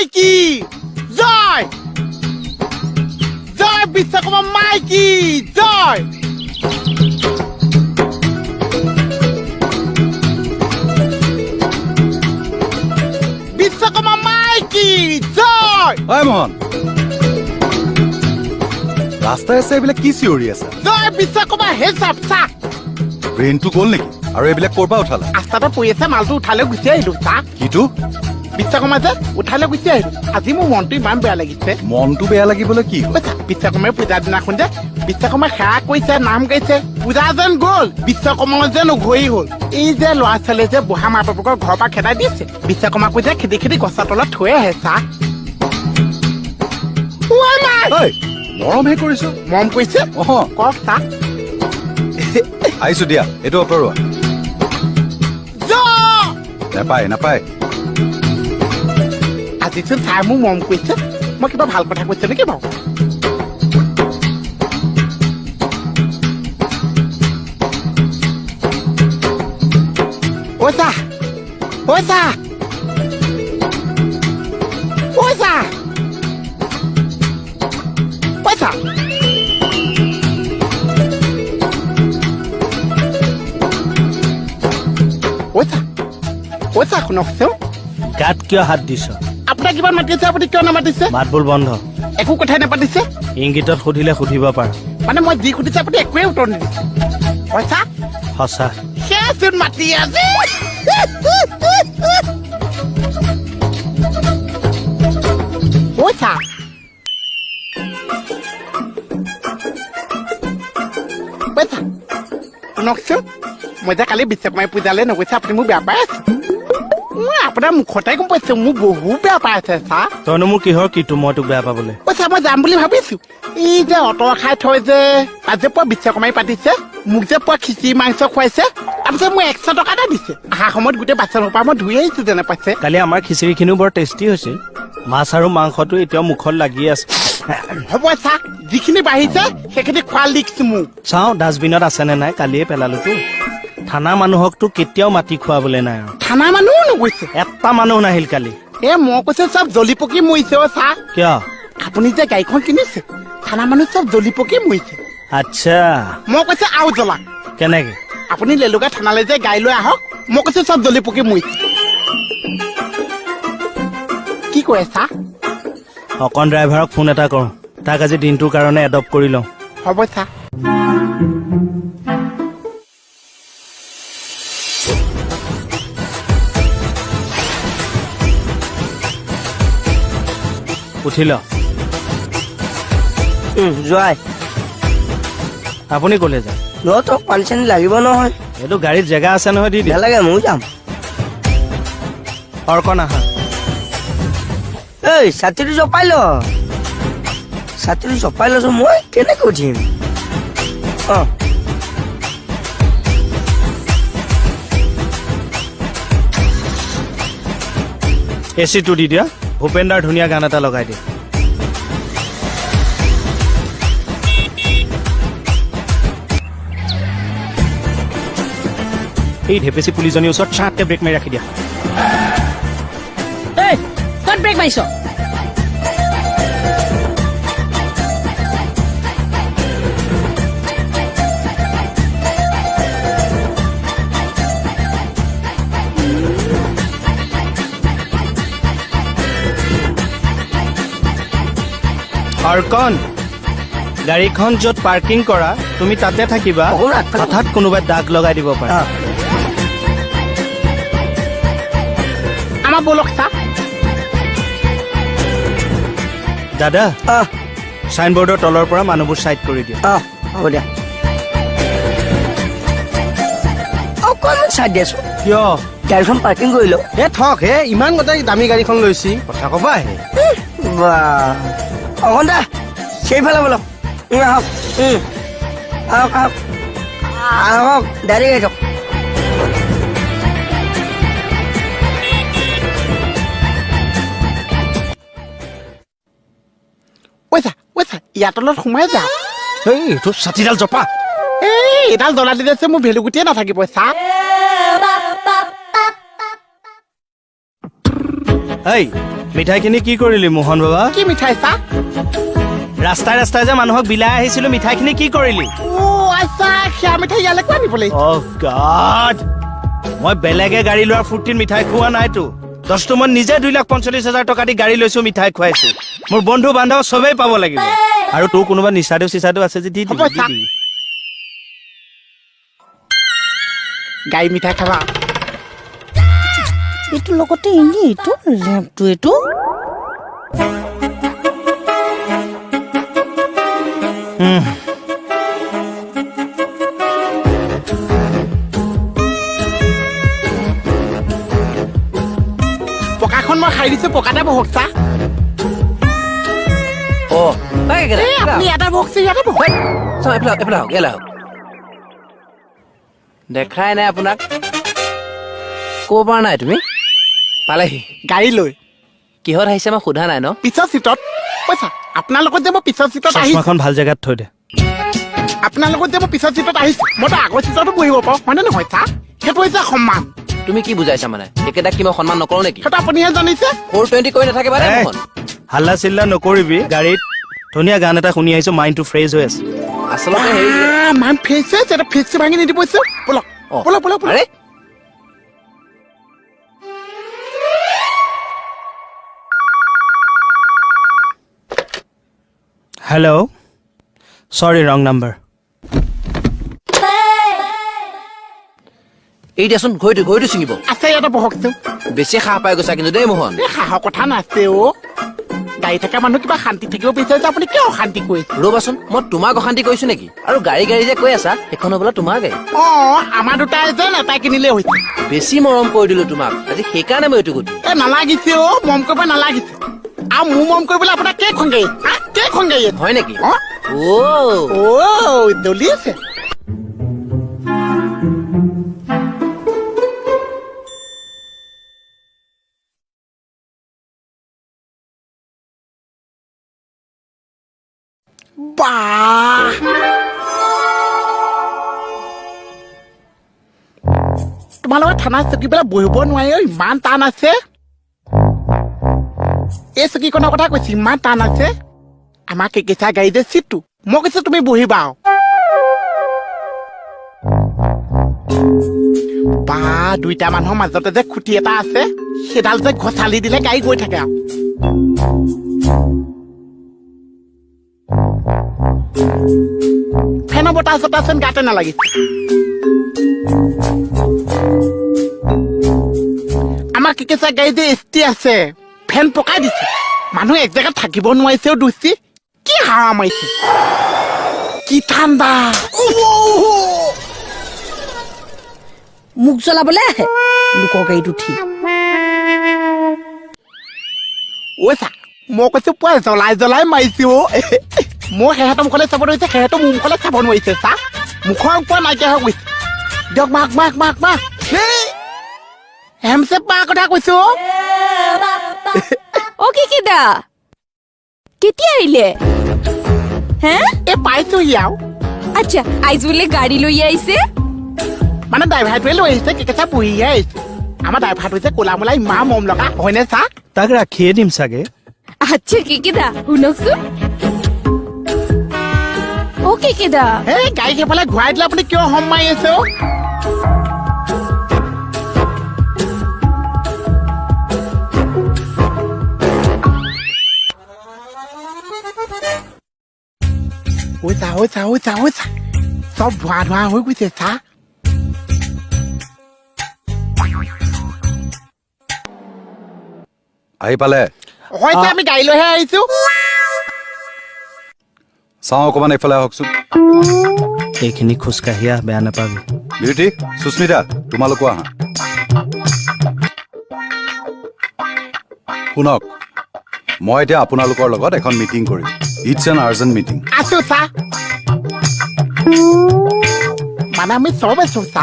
মাইকী জয়, জয় বিশ্বকৰ্মা মাইকী জয়। বিশ্বকৰ্মা মাইকী জয়। ঐ মোহন, ৰাস্তাই আছে, এইবিলাক কি চিঞৰি আছা? জয় বিশ্বকৰ্মা। হে চাপ চা। ব্ৰেইনটো গ'ল নেকি? আৰু এইবিলাক ক'ৰ পৰা উঠালা? ৰাস্তাতে পৰি আছে মালটো, উঠালৈ গুচি আহিলো চা। কিটো? বিশ্বকৰ্মা যে উঠালৈ গুচি আহিলো। আজি মোৰ মনটো ইমান বেয়া লাগিছে। মনটো বেয়া লাগিবলৈ কি হ'ল? কৈছা বিশ্বকৰ্মাই পূজাৰ দিনাখন যে বিশ্বকৰ্মাই সেৱা কৰিছে, নাম গাইছে, পূজা যেন গ'ল, বিশ্বকৰ্মা যেন উঘৰি হ'ল। এই যে ল'ৰা ছোৱালীয়ে যে বুঢ়া মা বাপেকৰ ঘৰৰ পৰা খেদাই দিছে, বিশ্বকৰ্মাকো যে খেদি খেদি গছৰ তলত থৈ আহে চা। ঐ মা! ঐ, মৰমহে কৰিছো। মৰম কৰিছে? অহ। কওক চা। আহিছো দিয়া, এইটো আঁতৰোৱা। জয়। নাপায়, নাপায়। আজিচোন ছাৰ মোক মৰম কৰিছে, মই কিবা ভাল কথা কৈছে নেকি বাৰু? ঐ চা, ঐ চা, ঐ চা, ঐ চা, ঐ চা, ঐ চা, শুনকচোন। গাত কিয় হাত দিছ? আপোনাক কিমান মাতিছে, আপুনি কিয় নামাতিছে? মাতবোল বন্ধ। একো কথাই নাপাতিছে? ইংগিতত সুধিলে সুধিব পাৰ। মানে মই যি সুধিছে আপুনি একোৱে উত্তৰ নিদিছে। পইচা? সঁচা। সেয়াচোন মাতি আছে। পইচা, পইচা, শুনকচোন, মই যে কালি বিশ্বকৰ্মাই পূজালৈ নগৈছে, আপুনি মোক বেয়া পাই আছে। মই আপোনাৰ মুখতে গম পাইছো, মোক বহুত বেয়া পাই আছে চা। তইনো মোৰ কিহৰ কিটো মই তোক বেয়া পাবলৈ? পইচা, মই যাম বুলি ভাবিছো। এই যে অট খাই থয় যে, তাত যে পুৱা বিশ্বকৰ্মাই পাতিছে, মোক যে পুৱা খিচিৰি মাংস খুৱাইছে, তাৰপিছত মোক 100 টকা এটা দিছে। অহা সময়ত গোটেই বাচনৰ পৰা মই ধুই আহিছো যেনে পাইছে। কালি আমাৰ খিচিৰিখিনিও বৰ টেষ্টি হৈছিল। মাছ আৰু মাংসটো এতিয়াও মুখত লাগি আছে। হ'ব চা, যিখিনি বাঢ়িছে সেইখিনি খোৱা লিক্স মোক। চাওঁ ডাষ্টবিনত আছেনে নাই, কালিয়ে পেলালোতো। থানা মানুহকতো কেতিয়াও মাতি খুৱাবলৈ নাই আৰু। থানা মানুহো নগৈছে? এটা মানুহ নাহিল কালি। এ মই কৈছো চব জ্বলি পকি মৰিছে অ' চা। কিয়? আপুনি যে গাড়ীখন কিনিছে, থানা মানুহ চব জ্বলি পকি মৰিছে। আচ্ছা। মই কৈছো আৰু জ্বলা। কেনেকে? আপুনি লেলুকা থানালৈ যে গাড়ী লৈ আহক, মই কৈছো চব জ্বলি পকি মৰিছে। কি কৈ আছা? অকণ ড্ৰাইভাৰক ফোন এটা কৰোঁ, তাক আজি দিনটোৰ কাৰণে এডপ্ট কৰি লওঁ। হ'ব চা। উঠি ল। যোৱাই। আপুনি ক'লে যায়? ল তোক পানী চানী লাগিব নহয়। এইটো গাড়ীত জেগা আছে নহয়, দি দিয়া। নালাগে, ময়ো যাম। অৰ্কণ আহা। ঐ, ছাতিটো জপাই ল, ছাতিটো জপাই লচোন, মই কেনেকে উঠিম? অ। এ চিটো দি দিয়া, ভূপেন্দাৰ ধুনীয়া গান এটা লগাই দিয়া। এই ঢেপেচি পুলিজনীৰ ওচৰত চাহকে ব্ৰেক মাৰি ৰাখি দিয়া। এই, ক'ত ব্ৰেক মাৰিছ? অৰ্কণ, গাড়ীখন য'ত পাৰ্কিং কৰা তুমি তাতে থাকিবা। অকণ আগফালে। হঠাৎ কোনোবাই দাগ লগাই দিব পাৰে। অ। আমাৰ ব'লক চা। দাদা। অ। চাইনবৰ্ডৰ তলৰ পৰা মানুহবোৰ চাইড কৰি দিয়া। অ, হ'ব দিয়া, অকণমান চাই দিয়াচোন। কিয়? গাড়ীখন পাৰ্কিং কৰি লওঁ। এ থক হে, ইমান গোটেই দামী গাড়ীখন লৈছি, কথা কবা হে। বাহ, অকণ দা, সেইফালে ব'লক। আহক, আহক, আহক, আহক, ডাইৰেক্ট আহি থাকক। ঐ চা, ঐ চা, ইয়াৰ তলত সোমাই যা। এই, এইটো ছাতিডাল জপা। এই এইডাল জ্বলা দিলে যে মোৰ ভেলু গুটিয়ে নাথাকিব চা। এই, মিঠাইখিনি কি কৰিলি মোহন বাবা? কি মিঠাই চা? ৰাস্তাই ৰাস্তাই যে মানুহক বিলাই আহিছিলো, মিঠাইখিনি কি কৰিলি? অ আচ্ছা, সেয়া মিঠাই ইয়ালৈকো আনিব লাগিব। অ' গড, মই বেলেগে গাড়ী লোৱাৰ ফূৰ্তিত মিঠাই খোৱা নাইতো। দহটো মই নিজে 2,45,000 টকা দি গাড়ী লৈছো, মিঠাই খুৱাইছো। মোৰ বন্ধু বান্ধৱ চবেই পাব লাগিব। আৰু তোৰ কোনোবা নিচাদেউ চিচাদেউ আছে যদি দি হ'ব, দিবি, দি চা। দিবি। গাড়ী মিঠাই খাবা? এইটো লগতে এনেই এইটো লেম্পটো এইটো। পকাখন মই খাই দিছো, পকাতে বহক চা। অ, এই কেইটা, এই আপুনি ইয়াতে বহকচোন, ইয়াতে বহক। চাওঁ, এইফালে আহক, এইফালে আহক, ইয়ালৈ আহক। দেখাই নাই আপোনাক, ক'ব পৰা নাই তুমি পালেহি। গাড়ী লৈ কিহত আহিছে মই সোধা নাই ন? পিছৰ চিটত পইচা। আপোনাৰ লগত যে মই পিছৰ চিটত আহিছো। চশমাখন ভাল জেগাত থৈ দে। আপোনাৰ লগত যে মই পিছৰ চিটত আহিছো, মইতো আগৰ চিটতো বহিব পাৰো, হয়নে নহয় চা? সেইটো হৈছে সন্মান। তুমি কি বুজাইছা মানে? একেটাক কি মই সন্মান নকৰো নেকি? সেইটো আপুনিহে জানিছে। 420 কৰি নাথাকিবা দেই। এই, মোহন। হাল্লা চিল্লা নকৰিবি। গাড়ীত ধুনীয়া গান এটা শুনি আহিছো, মাইণ্ডটো ফ্ৰেছ হৈ আছে। আচলতে হেৰি মান ফ্ৰেছ হৈছে, এটা ফ্ৰেছটো ভাঙি নিদিব। ব'লক। অ। ব'লক ব'লক ব'লক। আৰে। Hello, sorry, wrong number. এই দিয়াচোন, ঘড়ীটো ঘড়ীটো ছিঙিব। আছে, ইয়াতে বহকচোন। বেছি সাহ পাই গৈছা কিন্তু দেই মোহন। এই সাহৰ কথা নাছে অ'। গাড়ী থকা মানুহ কিবা শান্তি থাকিব বিচাৰিছে, আপুনি কিয় অশান্তি কৰিছে? ৰ'বাচোন, মই তোমাক অশান্তি কৰিছো নেকি? আৰু গাড়ী গাড়ী যে কৈ আছা, সেইখন হ'বলা তোমাৰ গাড়ী? অ, আমাৰ দুটাই যেন এটাই কিনিলেই হৈছে। বেছি মৰম কৰি দিলো তোমাক আজি, সেইকাৰণে মই এইটো গতি। এ নালাগিছে অ, মৰম কৰিব নালাগিছে। আৰু মোৰ মৰম কৰিবলৈ আপোনাক কেইখন গাড়ী, হা? কেইখন গাড়ী আছে? হয় নেকি? অ। অ। অ, দলিছে। বাহ, তোমালোকৰ থানা চকী পেলাই বহিব নোৱাৰি অ, ইমান টান আছে। এই চকীখনৰ কথা কৈছো, ইমান টান আছে। আমাৰ কেকেচা গাড়ী যে চিটটো, মই কৈছো তুমি বহিবা আৰু। বা, দুইটা মানুহৰ মাজতে যে খুটি এটা আছে, সেইডাল যে ঘচালি দিলে গাড়ী গৈ থাকে আৰু। ফেনৰ বতাহ চতাহ চোন গাতে নালাগিছে। আমাৰ কেকেচা গাড়ী যে এছ টি আছে, ফেন পকাই দিছে, মানুহ এক জেগাত থাকিব নোৱাৰিছেও। দুচি কি হাৱা মাৰিছে, কি ঠাণ্ডা। মোক জ্বলাবলৈ আহে লোকৰ গাড়ীত উঠি। ঐ চা, মই কৈছো পুৱা জ্বলাই জ্বলাই মাৰিছো অ'। মই সিহঁতৰ মুখলৈ চাব ধৰিছে, সিহঁতৰ মোৰ মুখলৈ চাব নোৱাৰিছে। চা, মুখৰ পোৱা নাইকিয়া হৈ গৈছে। দিয়ক, মাক মাক মাক মাক। হেমচেপ মাৰ কথা কৈছো অ'। অ কেকেদা, কেতিয়া আহিলে হে? এই পাইছোহি আৰু। আচ্ছা, আইজ বোলে গাড়ী লৈ আহিছে? মানে ড্ৰাইভাৰটোৱে লৈ আহিছে, কেকেচা বহিহে আহিছে। আমাৰ ড্ৰাইভাৰটো যে ক'লা মোলা, ইমান মৰম লগা, হয়নে চা? তাক ৰাখিয়ে দিম চাগে। আচ্ছা কেকেদা, শুনকচোন। অ কেকেদা। এই গাড়ী সেইফালে ঘূৰাই দিলে, আপুনি কিয় হম মাৰি আছে অ'? ঐ চা, ঐ চা, ঐ চা, ঐ চা, চব ধোঁৱা ধোঁৱা হৈ গৈছে চা। আহি পালে? হৈছে, আমি গাড়ী লৈহে আহিছো। চাওঁ, অকণমান এইফালে আহকচোন। এইখিনি খোজকাঢ়ি আহ, বেয়া নাপাবি। বিউটি, সুস্মিতা, তোমালোকো আহা। শুনক, মই এতিয়া আপোনালোকৰ লগত এখন মিটিং কৰিম। It's an urgent meeting. আছো চা, মানে আমি চব আছো চা।